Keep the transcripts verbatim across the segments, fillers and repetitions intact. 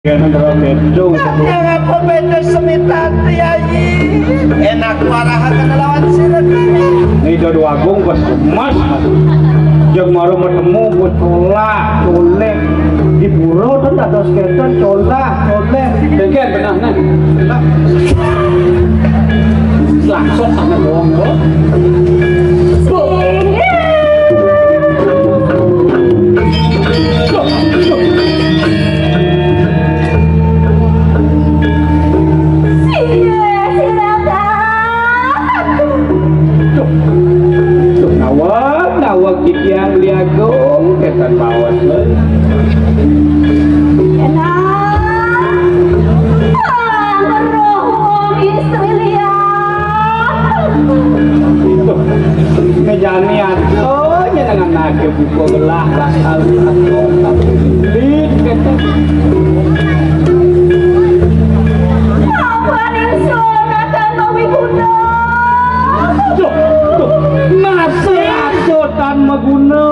Kena terus kedo. Kakang apa beda semi tati, Ayi? Enak warahaken lawan sira kene. Ida Déwa Agung pas emas. Yang mau ketemu buat tolak, tolek. Di pura kan ada sekitar tolak, tolek. Dengken benah, nah. Langsung sama wong kok. Iya, silakan. Nawak, nawak titiang Déwa Agung, ketan bawas, lho. Enak. Ah, roh wong istri liya. Mejani ato nyenengan ake buka belah bakal ato tapi lit kata. Apa ningsun akan mawi guna? Duh, duh, nasa asotan maguna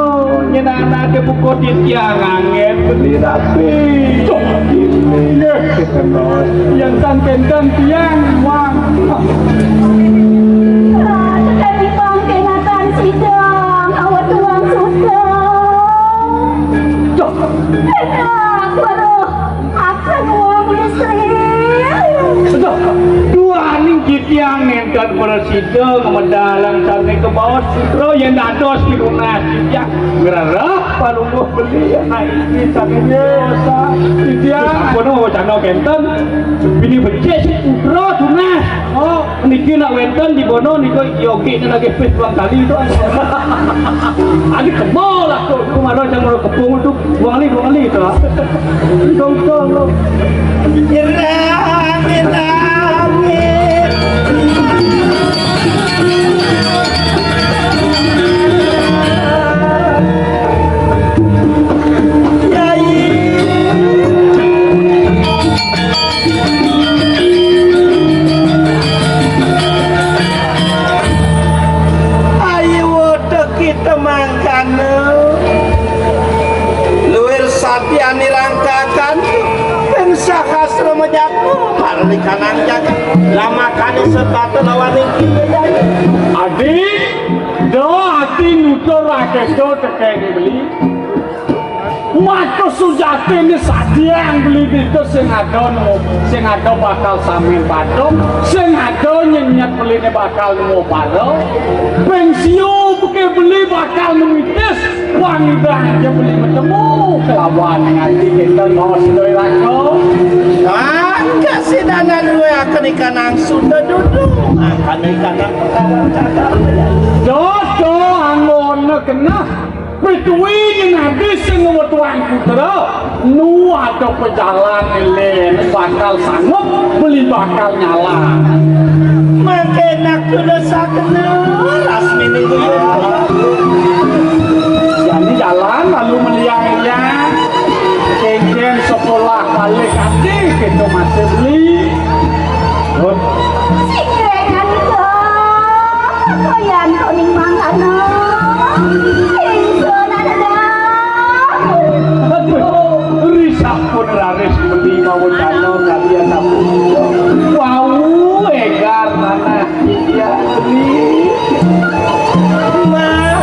nyenengan ake buka titiang angin beli rapi. Duh, ini ya. Yang tangkentang tiang wang. Tetapi pangkengatan sidang awak tuang sudah. Duh. Enak, waduh. Akan wong istri. Duh. Duaning titiang nenten prasida ngemedalang sane kebaos putra yen dados pinunas titiang ngrereh palungguh beli anak istri sane dosa. Titiang ampun wacana kenten. Bini becik putra tunas. Oh, niki nak wenten di bono nika yogi ni lagi pis dua kali tu. Adi kebal lah tu. Kemana jangan kepung tu. Dua kali, dua kali tu. Dong, dong, dong. Nyerang, nyerang. Yai. Ayo, kita mangkana. Luwir sati anirangkakan, ping sahasra majatma, marlikanang jagat. Lamakane setata lawan iki, Yai. Adi, do ati nutur rakeso tekeng beli. Maka sujatine sadiang beli nita sing ada no, sing ada bakal samin padong, sing ada nyenyet beline bakal nemu para. Ping siu beke beli bakal nemitis, wangidang aja beli metemu kelawan nganti kita ngos doi rako. Angka sidana duwe akan ikan angsun dudu, akan ikan angsun. Dodo anggone kenah. Pituwi nadi sing wetuan putra, nu ada pejalan lén bakal sanggup beli bakal nyala. Mangke nak tulis sakena rasmine guyu. Jani jalan lalu meliang-liang. Kengken sekolah balik hati kita masih beli. Sing rengan iko, koyan koning mangkana. Ingsun ada dapur. Aduh, risah pun raris meni mawacana kalian aku. Wau, egar manah. Ya, meni. Mangkana.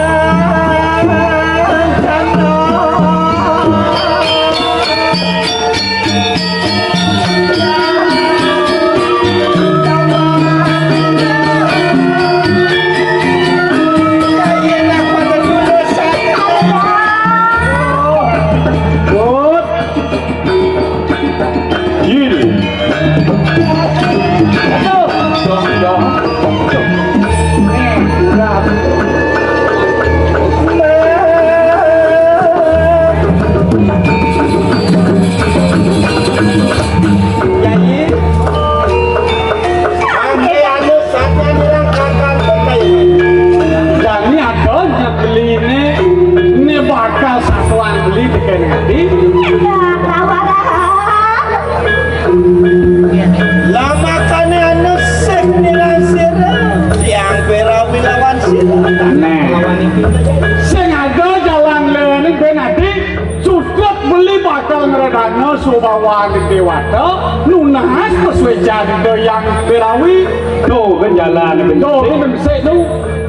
Waduh, nunas pesuai jadi goyang berawi. Tuh, kan jalan, kan. Tuh, kan bisa, tuh.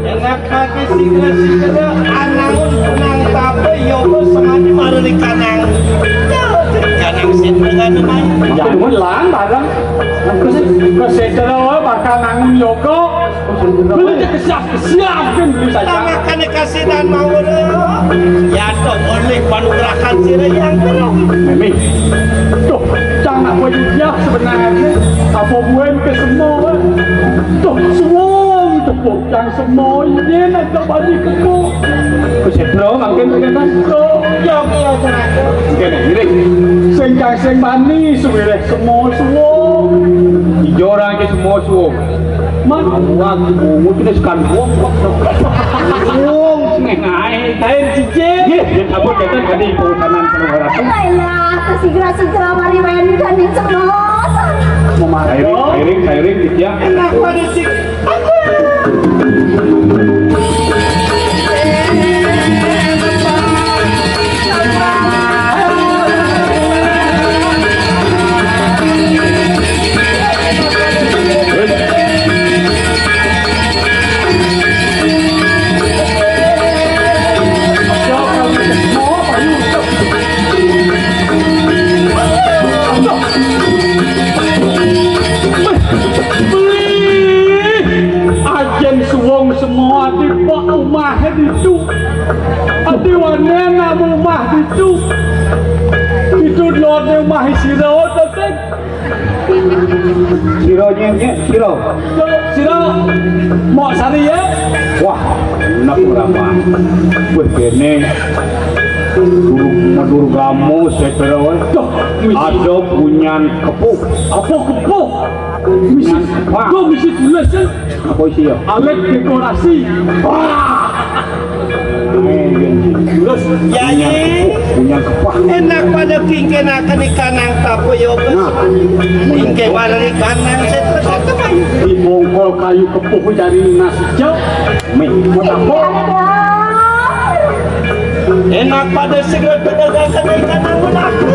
Enak pakai sigra-sigra, anangun kunang tape, yogo semani maruli kanang. Kanang sing dengan main. Ya, nuhun lang, bareng. Ke, ke setra, bakal nangun yogo. Beli cek siap, siap, kan beli saja. Makan kasih dan mau. Ya, tuh, oleh panugrahan sira yang terus. Mimi. Tuh, cang apa juga sebenarnya? Apa buen ke semua? Tuh, suwung tepuk cang semua ini nak bagi kepuk. Kusip bro, makin berkenan. Tuh, ya, ya, ya. Oke, ini. Sing cang sing bani, suwireh semua suwung. Ijo orang ke semua suwung. Man, awak bungut ini sekan wong, wong, wong. Wong, ngenai, kain cicing. Nggih, yen sampun kenten tadi perusanan penuh ratu. Alah, segera-segera mari main kan yang selos. Memakai. Kairing, kairing, kairing, gitu ya. Enak pada sih. Ajen suwung semua di pak umah itu. Ati wanen nama umah itu. Itu lone umah sira, Dating. Sira nyeng, nyeng, sira. Sira mok sari ya? Wah, enak ora, Pak. Wis kene guru Madura Gamo, Setra, weh. Duh, wis. Ada punyan kepuh. Apa kepuh? Misi. Wah. Kok misi tulis ya? Apa isi ya? Alat dekorasi. Wah. Terus, ya, punyan kepuh, punyan kepuh. Enak pada kingkenaken ikanang tapo yoga. Nah. Ingke warani kanang setra. Di bongkol kayu kepuh dari nasi jauh. Mih, mau tapo? Enak pada segera pedagang ikanang menakut.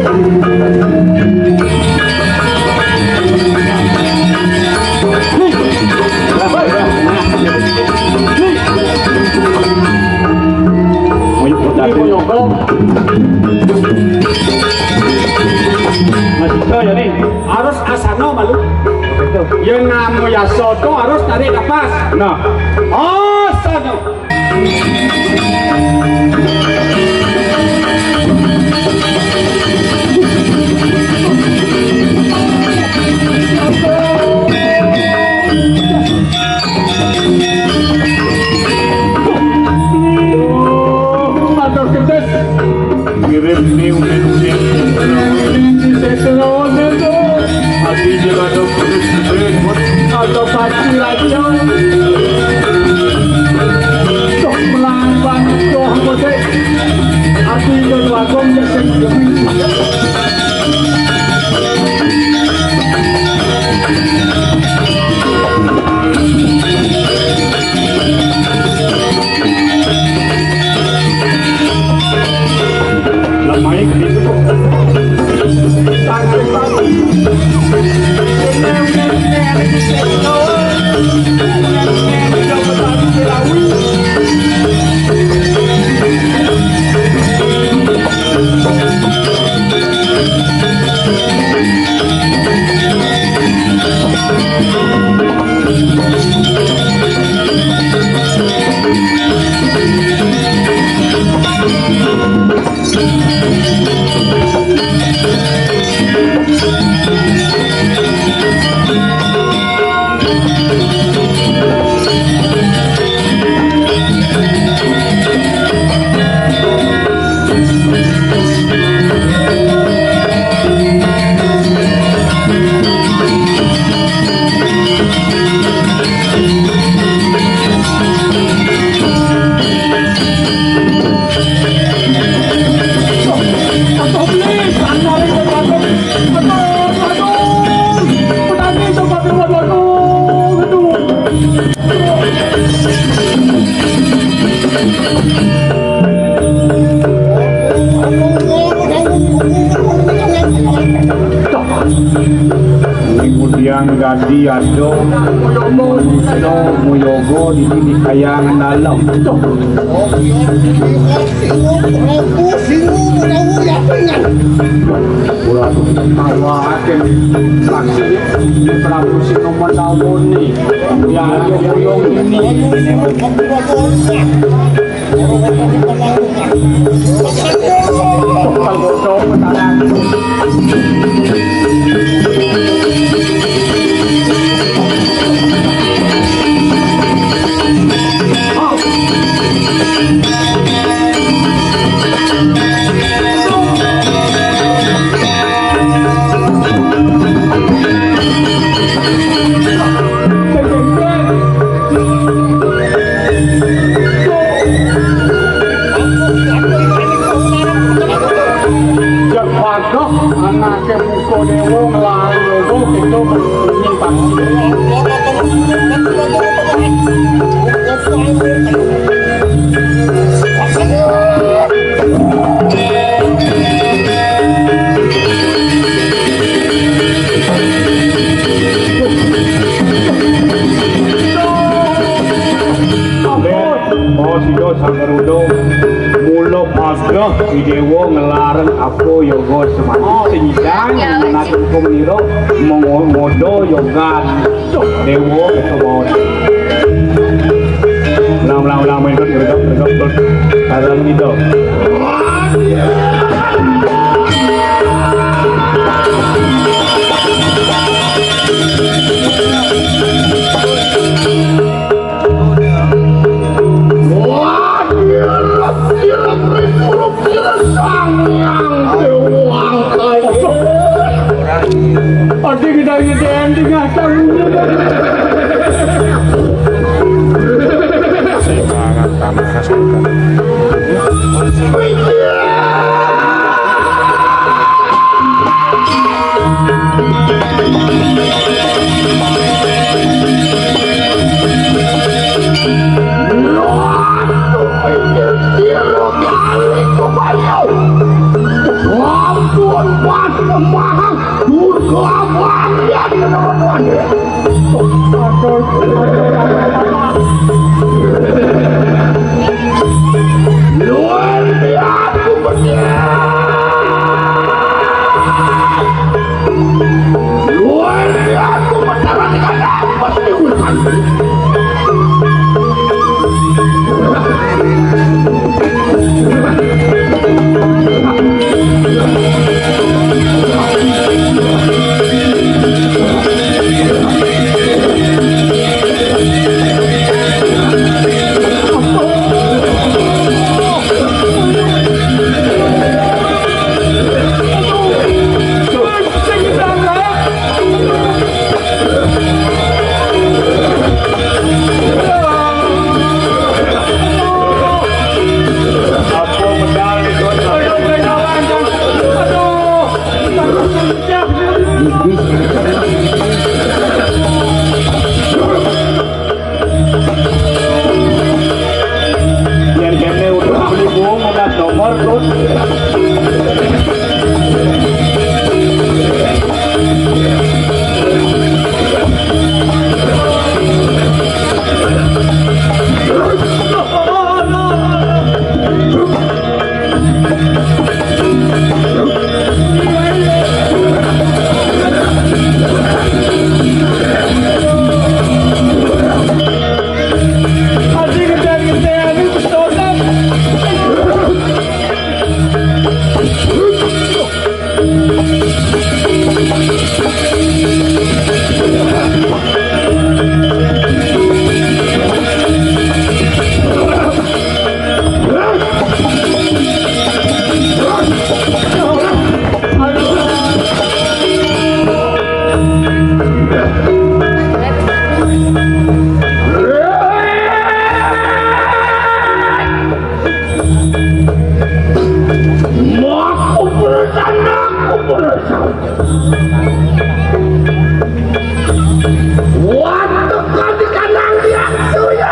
Harus asana malu. Yang nama yasoto harus tarik nafas. Nah. Asana. Matur kedes. Ngirim niu niu niu. Ati jaga ada pedes pedes. Ada pati raja. Sok melawan doh bote. Ati jaga agung ya sing demi. Kemudian gadi ada manusia muyoga di, di kayangan dalam. Waduh, tawa aja nih. Saksi Prabu Sinoman Daun nih. Ya, ya, ya, ini. Cek waduh, anaké Muka Déwa nglarang loro kita menyimpan. Oh, sida Sang Garuda, mula pagreh Idéwa nglarang apa yoga semati. Oh, sing nyidang, ya, menawi hukum nira mengo-, ngoda yoga. Duh, Déwa, Déwa. Ulang, ulang, ulang, main terus, terus, terus, terus. Sareng nida. Wah, kirep, kirep, kirep, kirep, Sang Hyang Déwa Angkaya. Adi kita ini tengah tanggung. Semangat tanah. Ampun, Mas Kemang, Durga Maria di neraka. Luar biasa, Luar biasa, masyarakat dapat diulang. Yen kene udah beli buung, udah nomor, Tut. Mau aku berencana, aku berencana. Waduh, kau dikanang dia, tuh ya.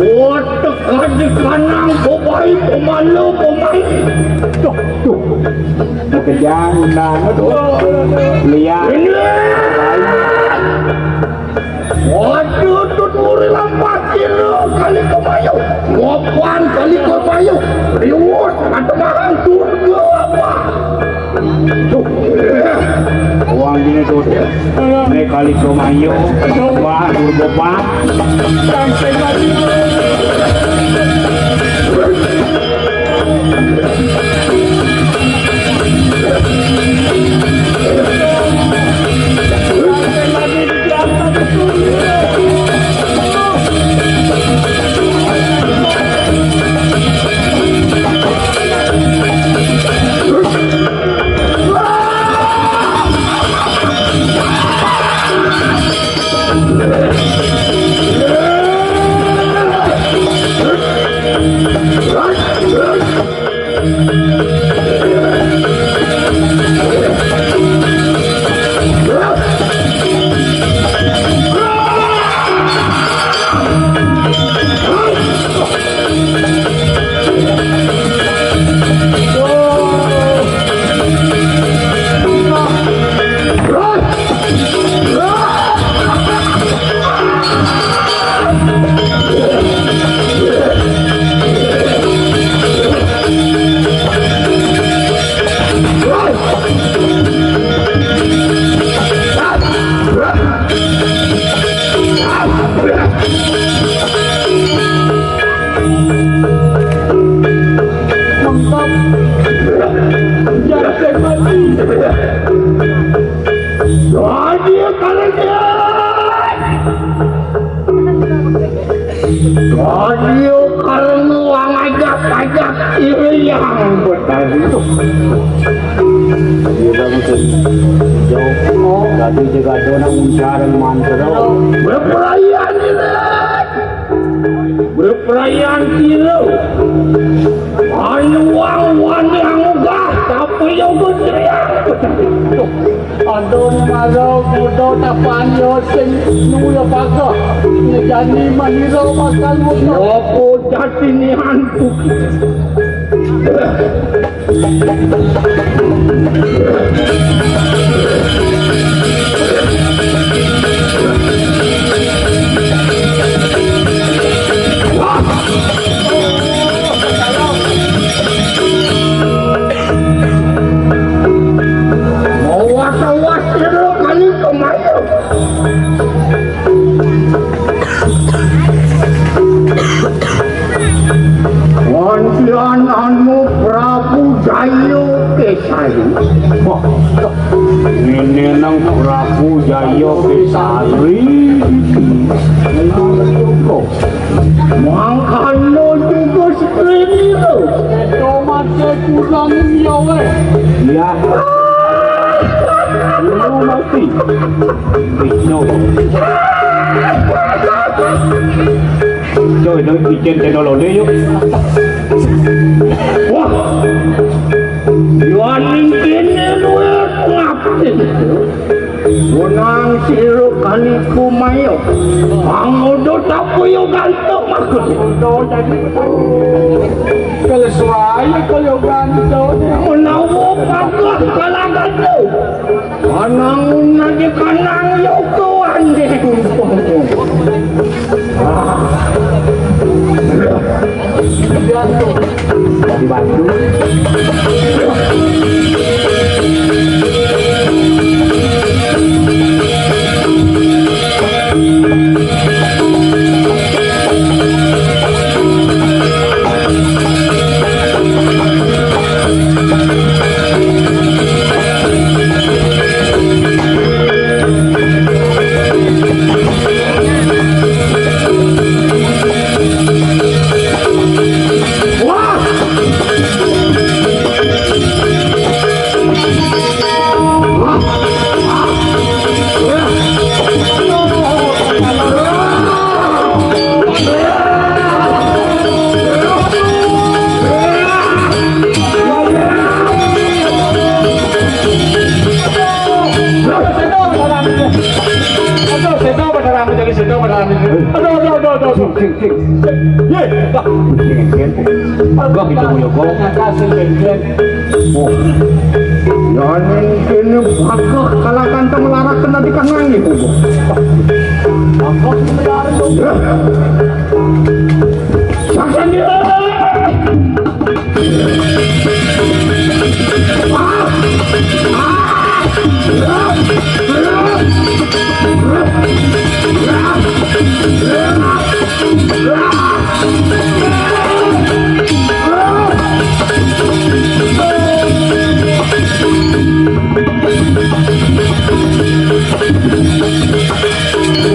Waduh, kau dikanang, bobai, pemalu, pemain. Tuh, tuh. Kejang, nah, aduh. Lihat. Waduh, tut muri lampat kilo kali kemayo. Ngopan kali kemayo. Riwut, ada mahal surga apa? Tuh. Uang gini tuh. Ini kali kemayo. Wah, surga, Pak. Jadi, kalau dia, kalau dia, kalau mau ngajak-ngajak, ini yang benar itu. Dia mesti jauh. Tadi juga ada nak mencari mantra. Berperayaan ini. Beperayaan kilo. Ayo wang wani anggah tapi yo gejriang. Aduh, malau kudo tapan yo sing nula paga. Ngejani manira makan muka. Yo ko jati ni hantu. Awas, awas, kira kali kemarin. Wantian anu Prabu Jaya Kesari. Wah, ini nang Prabu Jaya Kesari. Mangkana juga seperti itu. Tomat kurang ya weh. Ya. Lu mati. Wisnu. Coy, dong, bikin teknologi yuk. Wah. Yuaning kene luwih pengabdin. Wenang sira kali kumayo. Pangodo tapuyo gantung aku. Udah jadi. Kalau suaya kalau gantung. Menawa pagah kalah gantung. Anang nadé kanang yoko andé. Dibantu. Aduh, aduh, aduh, aduh, aduh. Sing, sing, sing. Ye, dah. Sing, sing. Gua gitu, gua, gua. Oh.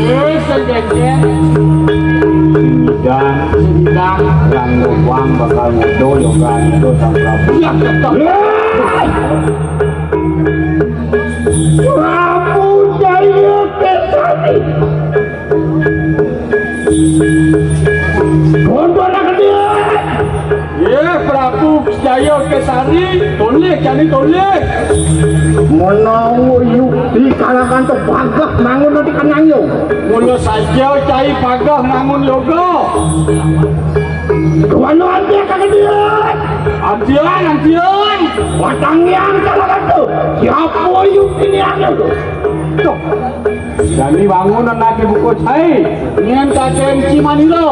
Wis, sing kengken. Sing nyidang. Sing nyidang. Yang numpang bakal ngudo yoga ngudo Sang Prabu. Ya, betul. Prabu Jaya Kesari. Nuhun anak gedé. Yé, Prabu Jaya Kesari, tolih, jani tolih. Menawa yukti kalakan tepagah mangun nanti kenang yo. Mula saja cai pagah mangun yoga. Tuan antian kagedian. Antian, antian. Watang yang kalakan tu. Siapa yukti ni aku? Tuh. Jani bangun anak buku cai. Ngen kajen cimaniro.